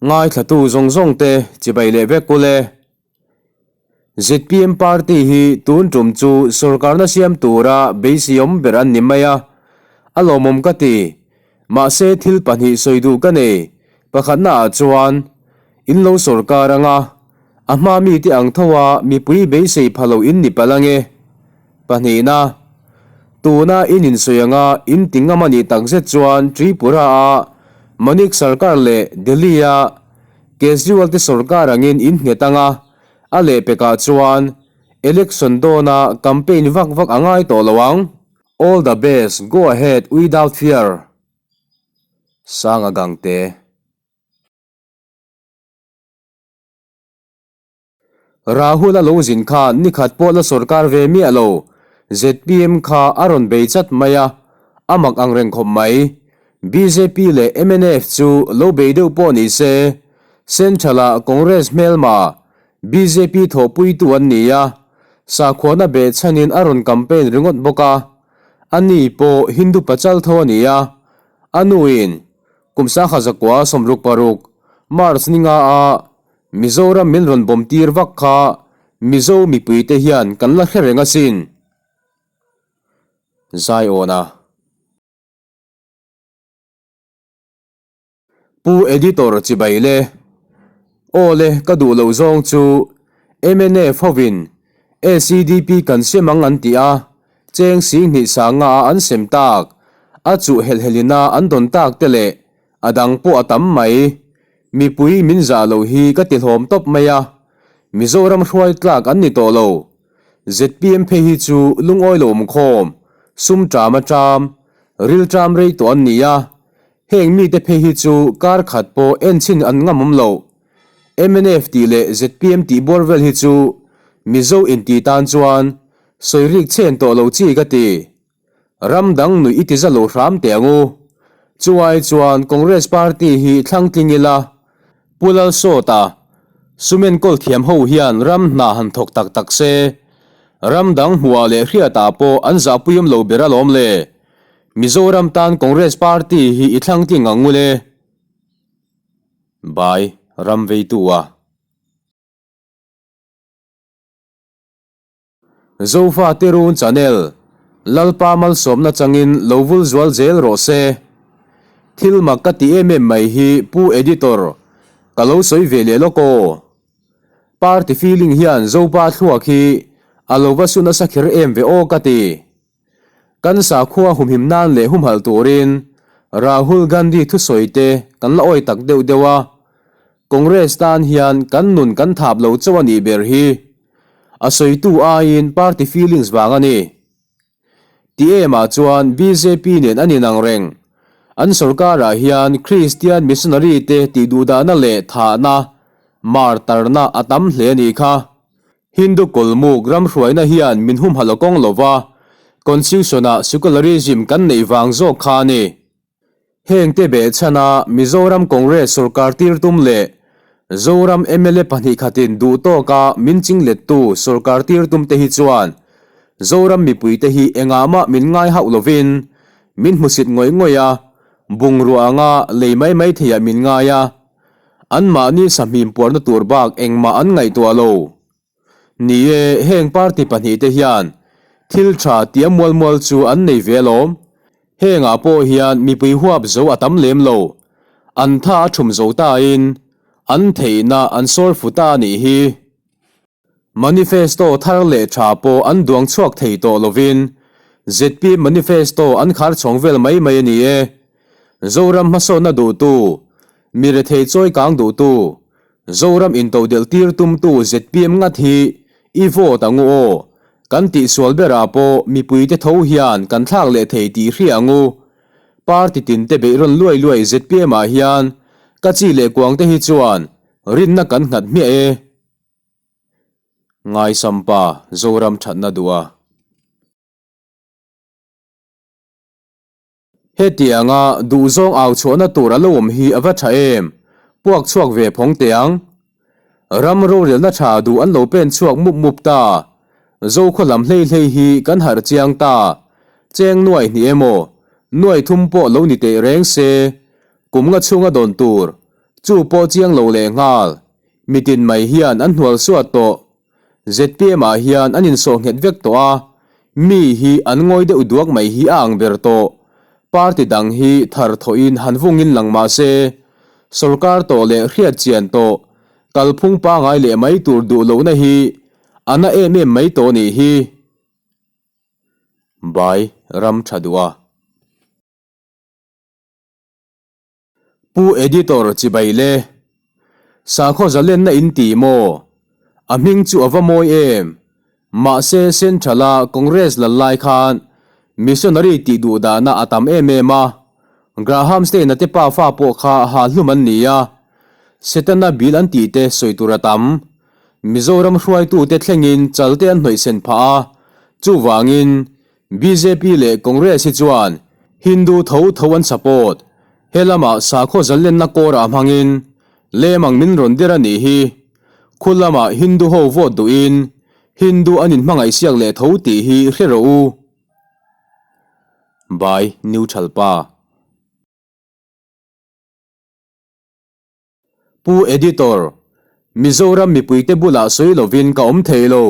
Ngaithlatu zawng zawng te chibai leh vek ule. Zpm party hi tun tum chu sorkarna siam tura beiseiawm ber an ni mai a, a lawmawm ka ti. Mahse thil pahnih sawi duh ka nei, pakhatna ah chuan in lo sorkar anga a hma mite ang tho a mipui beisei pha lo in ni palh ange. Pahnihna, tuna in insawi anga in ti ngam a nih takzet chuan Tripura a Manik Sarkar leh Delhi a Kejriwal te sorkar angin in nghet anga a lehpekah chuan election dawna campaign vak vak a ngai tawh lo ang. All the best, go ahead without fear. Sanga Gangte. Rahul a lo zin khan nikhat pawh la sorkar ve miah lo, zpm kha a rawn bei chat mai a, a mak ang reng khawp mai. Bjp leh mnf chu lo bei deuh pawh ni se, Central ah Congress hmelma bjp thawhpuitu an ni a, sakhuana behchhanin a rawn campaign ringawt bawk a, a ni pawh Hindu pachal tho a ni a, a nuin kum sangha zakua 66 March ninga a Mizoram min rawn bawm tir vak kha Mizo mipui te hian kan la hre reng asin. Zaiawna. Pu Editor chibai le. Aw le ka duh loh zawng chu mnf hovin ACDP kan sem ang an ti a, cheng singhnih sanga a an sem tak, a chuh helh helina an dawn tak te leh a dang pawh a tam mai. Mipui min zah loh hi ka ti hlawm tawp mai a, Mizoram hruai tlak an ni tawh lo. Zpm phei hi chu lungawi lo awm khawm, sum ṭam a ṭam, ril ṭam rei tawh an ni a, heng mite phei hi chu kar khat pawh en chhin an ngam awm lo. Mnf tih leh zpm tih bawr vel hi chu Mizo inti tan chuan sawi rik chhen tawh lo chi ka ti. Ram dang nuih i ti za lo hram teh ang u. Chuai chuan Congress party hi thlang tling ila, Pu Lalsawta, Sumenkawlh thiam ho hian ram hna han thawk tak tak se, ram dang hmuhah leh hriatah pawh an zahpuiawm lo ber alawm le. Mizoram tan Congress party hi i thlang tling ang u le. Bai, ram veitu a. Zofa Tirun Channel, Lalpa malsawmna changin lo vul zual zel rawh se. Thil mak ka ti em em mai hi Pu Editor, ka lo sawi ve leh lawk aw. Party feeling hian Zopa thluak hi a lo va su nasa kher em ve aw ka ti. Kan sakhua humhim nan leh humhalh turin Rahul Gandhi thusawi te kan la awi tak deuh deuh a, Congress tan hian kan nun kan thap lo chauh a nih ber hi. A sawitu aiin party feelings vang a ni. Ti emah chuan bjp nen an inang reng. An sorkarah hian Christian missionary te tihduhdahna leh thahna, martarna a tam hle a nih kha. Hindu kawlmuk ram hruaina hian min humhalh a kawng lo va, Constitution-ah secularism kan neih vang zawk kha a ni. Hengte behchhana Mizoram Congress sorkar tir tum leh Zoram mla pahnih khatin duh tawka min chinglettu sorkar tir tum te hi chuan Zoram mipuite hi engah mah min ngai hauh lovin min hmusit ngawih ngawih a, bungrua anga lei mai mai theiah min ngai a. Anmahni sahmim puarna tur bak engmah an ngaihtuah lo. Ni e, heng party pahnihte hian thil tha tia mual mual chu an nei ve alawm. Hengah pawh hian mipui huap zo a tam lem lo. An tha a thum zo tain an theihna an sawr fu ta a nih hi. Manifesto thar leh tha pawh an duang chhuak thei tawh lovin zpm manifesto an khar chhawng vel mai mai a ni e. Zoram hmasawnna duhtu, mi rethei chawi kang duhtu, Zoram intodelh tir tumtu zpm ngat hi i vote ang u aw. Kan tihsual berah pawh mipuite tho hian kan thlak leh thei tih hria ang u. Party tinte beih rawn luai luai zpm ah hian ka chi leh kuangte hi chuan rinna kan nghat hmiah e. Ngaisampa Zoram thatna duh a. Hetianga duhzawng au chhuahna tur a lo awm hi a va tha em? Puak chhuak ve phawng teh ang. Ram rorelna tha duh an lo pen chhuak mup mup ta. Zokhaw lam hlei hlei hi kan harh chiang ta. Cheng nuai hnih emaw, nuai thum pawh lo ni teh reng se, kum nga chhunga dawn tur. Chu pawh chiang lo leh nghal. Mitin mai hian an hnual suat tawh. Zpm ah hian an insawh nghet vek tawh a, mi hi an ngawi deuh duak mai hi a ang ber tawh. Party dang hi thar thawhin han vungin lang mah se, sorkar tawh leh hriat chian tawh, kalphung pangai leh mai tur duh lohna hi a na em em mai tawh nih hi. Bai ram tha duh a. Pu Editor chibai le. Sakhaw zalenna in ti maw? A hming chu a va mawi em? Mahse Central-a Congress lal lai khan Missionary tih duh dahna a tam em em a. Graham Stein-a te pa fa pawh kha ha hlum an ni a. Setana bil an tih te sawi tur a tam. Mizoram hruaitute thlengin chalte an hnawihsen phah a. Chuvangin Bjp leh Congress hi chuan Hindu tho tho an support. He lamah sakhaw zalenna kawrah hmangin lemang min rawn der a nih hi. Khu lamah Hindu ho vote duhin Hindu an inhmangaih siak leh tho tih hi hre rawh u. By Neutral Pa. Pu Editor, Mizoram mipuite bulah sawi lovin ka awm thei lo.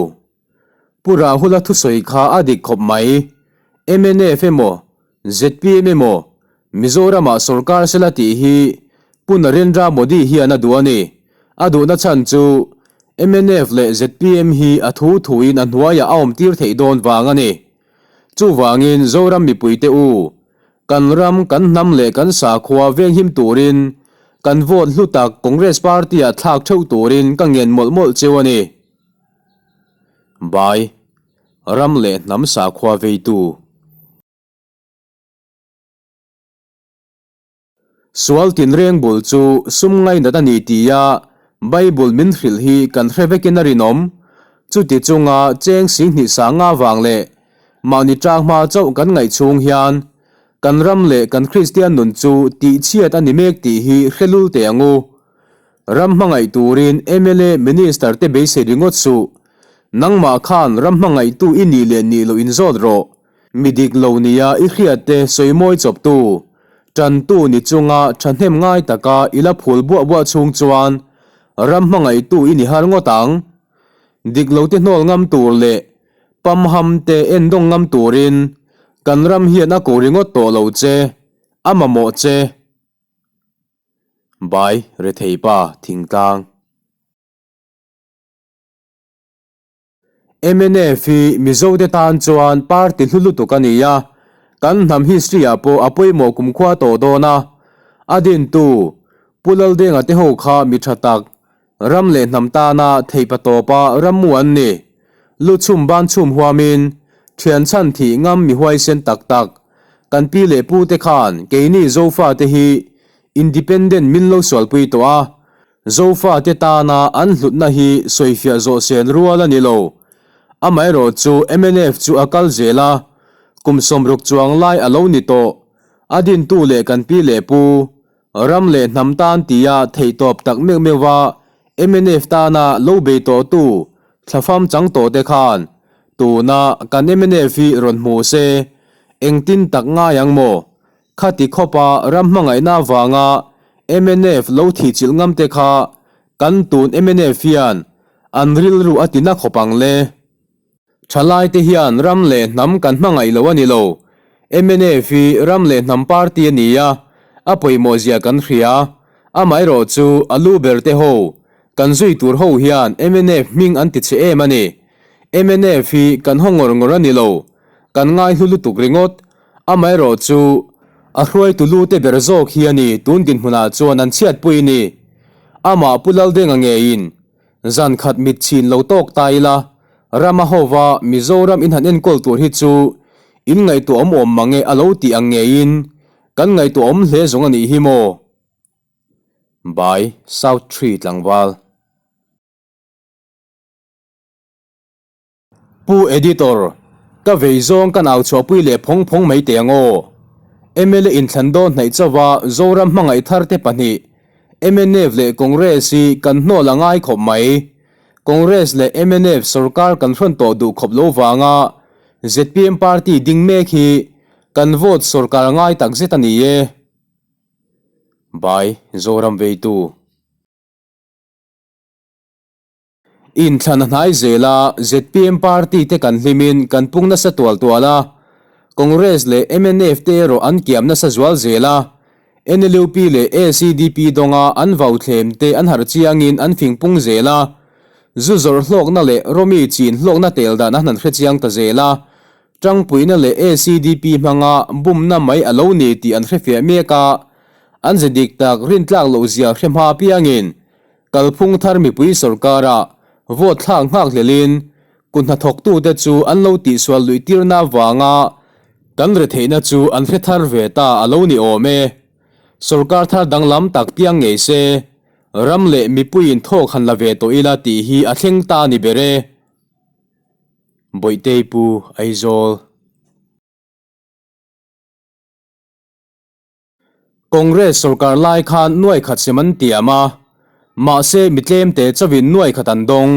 Pu Rahula thusawi kha a dik khawp mai. Mnf emaw, zpm emaw, Mizoramah sorkar sela tih hi Pu Narendra Modi hian a duh a ni. A duhna chhan chu mnf leh zpm hi a thu thuin a hnuaiah a awmtir theih dawn vang a ni. Chuvangin Zoram mipuite u, Kan ram, kan hnam leh kan sakhua venghim turin kan vote hlu tak Congress Party-ah thlak theuh turin ka ngen mawlh mawlh cheu a ni. Bai, Ram leh hnam sakhua veitu. Sual tinreng bul chu sum ngainat a ni tia Bible min hrilh hi kan hre vekin a rinawm. Chuti chunga cheng singhnih sanga vang leh Mahni tang hma chauh kan ngaih chhung hian kan ram leh kan Kristian nun chu tihchhiat a ni mek tih hi hre lul teh ang u. Ram hmangaih turin mla Minister te beisei ringawt suh. Nangmah khan ram hmangaihtu i nih leh nih loh inzawt rawh. Mi dik lo nia i hriat te sawi mawi chawptu, tantu ni chunga thahnem ngai taka i la phul buah buah chhung chuan ram hmangaihtu i ni har ngawt ang. Dik lo te hnawl ngam tur leh Pamham te endawng ngam turin kan ram hian a ko ringawt tawh lo che, a mamawh che. Bai rethei pa thingtlang. Mnf hi Mizo te tan chuan party hlu lutuk a ni a, kan hnam history ah pawh a pawimawh kumkhua tawh dawn a, a dintu Pu Laldenga te ho kha mi tha tak Ram leh hnam tana theihpa tawpa rammu an ni. Lu chhum ban chhum huamin, thian chhan thih ngam mi huaisen tak tak, kan pi leh pu te khan keini Zofa te hi independent min lo sualpui tawh a, Zofa te tana an hlutna hi sawifiah zawh sen rual a ni lo. Amaherawh chu mnf chu a kal zel a, kum 60 chuang lai a lo ni tawh, a dintu leh kan pi leh pu, Ram leh hnam tan tia theihtawp tak meuh meuha mnf tana lo bei tawhtu thlafam chang tawhte khan tuna kan mnf hi rawn hmu se engtin tak ngai ang maw? Khati khawpa ram hmangaihna avanga mnf lo thihchilh ngamte kha kan tun mnf hian an rilru a tina khawp ang le. Thalaite hian ram leh hnam kan hmangaih lo a ni lo. Mnf hi ram leh hnam party a ni a, a pawimawh zia kan hria. Amaherawh chu a lu ber te ho, kan zui tur ho hian mnf hming an ti chhe em a ni. Mnf hi kan haw ngawr ngawr a ni lo, kan ngaihlu lutuk ringawt. Amaherawh chu a hruaitu lu te ber zawk hi a ni tun dinhmunah chuan an chhiatpui ni. Amah Pu Laldenga ngeiin Zan khat mit chhin lo tawk ta ila, Rama hova Mizoram in han enkawl tur hi chu in ngaihtuah awm awm mange a lo tih ang ngeiin kan ngaihtuah awm hle zawng a nih hi maw? By South Tree Tlangval. Pu Editor, ka vei zawng ka nau chhuahpui leh phawng phawng mai teh ang aw. Mla inthlan dawn hnaih chauha Zoram hmangaih thar te pahnih, mnf leh Congress hi kan hnawl a ngai khawp mai. Congress leh mnf sorkar kan hrawn tawh duh khawp lo vanga zpm party ding mek hi kan vote sorkar ngai takzet a ni e. By Zoram Veitu. Inthlan a hnai zel a, zpm party te kan hlimin kan pung nasa tual tual a, Congress leh mnf te erawh an kiam nasa zual zel a, NLUP leh ACDP dawnga an vau thlem te an harh chiangin an fing pung zel a, zu zawrh hlawkna leh rawmi chin hlawkna tel dan an han hre chiang ta zel a, Tangpuina leh ACDP hmanga bumna mai a lo ni tih an hrefiah mek a, an ze dik tak rintlak loh zia hre hma apiangin kalphung thar mipui sawrkara vote thlak nghak hlelin kut hnathawktute chu an lo tihsual luih tirna avanga kan retheihna chu an hre thar ve ta a lo ni awm e. Sawrkar thar danglam tak piang ngei se, ram leh mipuiin thawk han la ve tawh ila tih hi a thleng ta a ni ber e. Bawihtei Pu Aizawl. Congress sorkar lai khan nuai khat sem an tiam a, mahse mi tlemte chauhin nuai khat an dawng.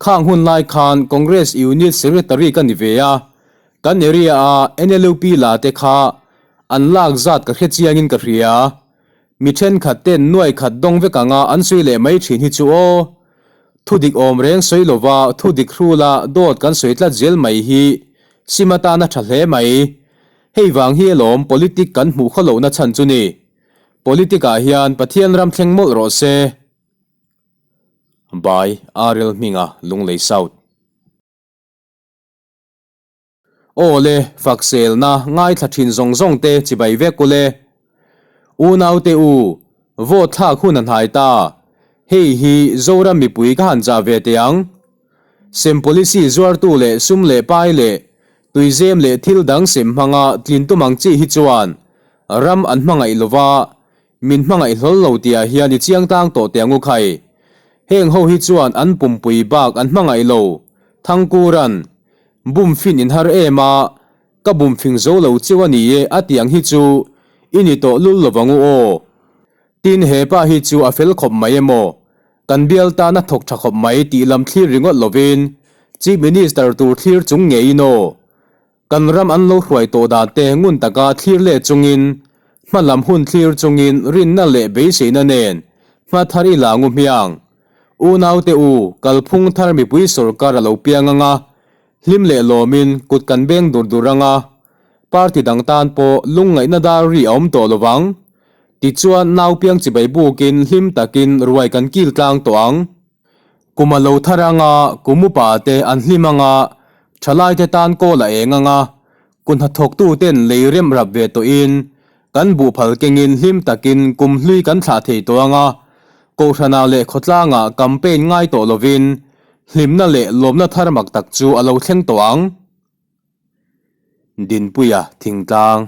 Khang hun lai khan Congress Unit Secretary ka ni ve a, kan area a NLUP la te kha an lak zat ka hre chiangin ka hria. Mi thenkhat ten nuai khat dawng vek anga an sawi leh mai thin hi chu aw. Thudik awm reng sawi lova thudik hrula dawt kan sawi tlat zel mai hi sim atana tha hle mai. Hei vang hi alawm politic kan hmuh khaw lohna chhan chu ni. Politic ah hian Pathian ram thleng mawlh rawh se. By RL Hminga, Lunglei South. Aw le, fakselna ngaithla thin zawng zawng te chibai vek u le. Unaute u, vote thlak hun a hnai ta. Hei hi Zoram mipui ka han chah ve teh ang. Sem policy zuartu leh sum leh pai leh tuizem leh thil dang sem hmanga tlin tum ang chi hi chuan ram an hmangaih lova, min hmangaih hlawl lo tihah hian i chiang tlang tawh teh ang u khai. Heng ho hi chuan an pumpui bak an hmangaih lo, Thangkuran. Bum fin in har em a, ka bum fing zo lo cheu a ni e a tih ang hi chu i ni tawh lul lo vang u aw. Tin he pa hi chu a fel khawp mai emaw, kan bial tan a thawk tha khawp mai tih lam thlir ringawt lovin Chief Minister tur thlir chung ngeiin aw. Kan ram an lo hruai tawh dan te ngun taka thlir leh chungin, hma lam hun thlir chungin rinna leh beiseina nen hma thar i la ngu hmiang. Unaute u, kalphung thar mipui sawrkar a lo piang ang a, hlim leh lawmin kut kan beng dur dur ang a, party dang tan pawh lungngaihna dar ri a awm tawh lo vang. Tichuan nau piang chibai bukin hlim takin ruai kan kil tlang tawh ang. Kum a lo thar ang a, kum upa te an hlim ang a, thalaite tan kawl a eng ang a, Kut hnathawktu ten lei rem rap ve tawhin kan buhphal kengin hlim takin kum hlui kan thlah thei tawh ang a, Kohhranah leh khawtlangah campaign ngai tawh lovin hlimna leh lawmna thar mak tak chu a lo thleng tawh ang. Dinpuia Thingtlang.